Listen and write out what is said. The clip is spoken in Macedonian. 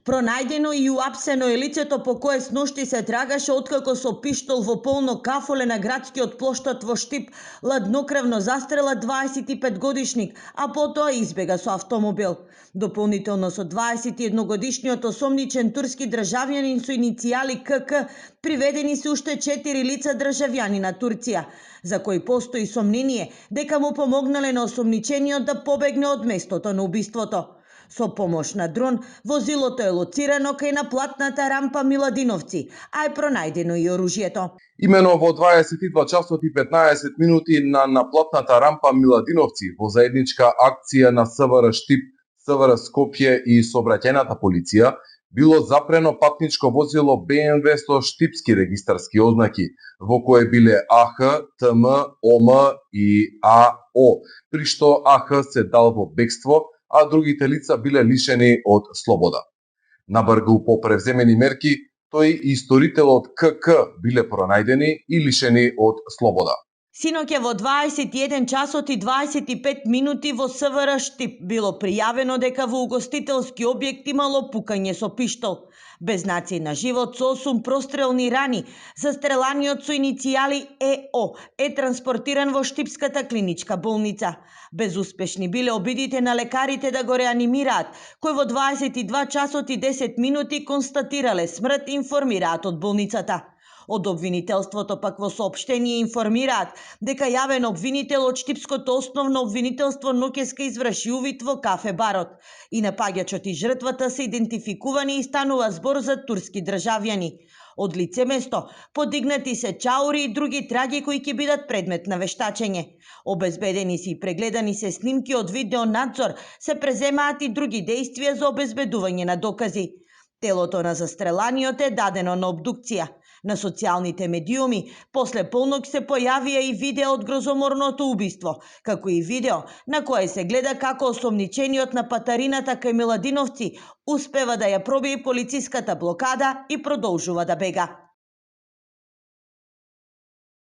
Пронајдено и уапсено е лицето по кое сношти се трагаше откако со пиштол во полно кафоле на градскиот плоштад во Штип ладнокрвно застрела 25-годишник, а потоа избега со автомобил. Дополнително со 21-годишниот осомничен турски државјанин со иницијали КК приведени се уште 4 лица државјани на Турција, за кои постои сомнение дека му помогнале на осомничениот да побегне од местото на убиството. Со помош на дрон, возилото е лоцирано кај наплатната рампа Миладиновци, а е пронајдено и оружјето. Имено во 22 часот и 15 минути на наплатната рампа Миладиновци во заедничка акција на СВР Штип, СВР Скопје и сообраќајната полиција било запрено патничко возило БМВ со штипски регистарски ознаки, во кое биле АХ, ТМ, ОМ и АО, при што АХ се дал во бегство, а другите лица биле лишени од слобода. Набргу по превземени мерки, тој и сторителот КК биле пронајдени и лишени од слобода. Синоќа во 21 часот и 25 минути во СВР Штип било пријавено дека во угостителски објект имало пукање со пиштол. Без знаци на живот со 8 прострелни рани, застреланиот со иницијали ЕО е транспортиран во Штипската клиничка болница. Безуспешни биле обидите на лекарите да го реанимираат, кои во 22 часот и 10 минути констатирале смрт, информираат од болницата. Од обвинителството пак во соопштение информираат дека јавен обвинител од Штипското основно обвинителство ноќеска изврши увид во кафе барот и напаѓачот и жртвата се идентификувани и станува збор за турски државјани. Од лице место подигнати се чаури и други траги кои ќе бидат предмет на вештачење. Обезбедени се и прегледани се снимки од видеонадзор, се преземаат и други дејствија за обезбедување на докази. Телото на застреланиот е дадено на обдукција. На социјалните медиуми после полнок се појавија и видео од грозоморното убиство, како и видео на кое се гледа како осомничениот на патарината кај Миладиновци успева да ја пробие полициската блокада и продолжува да бега.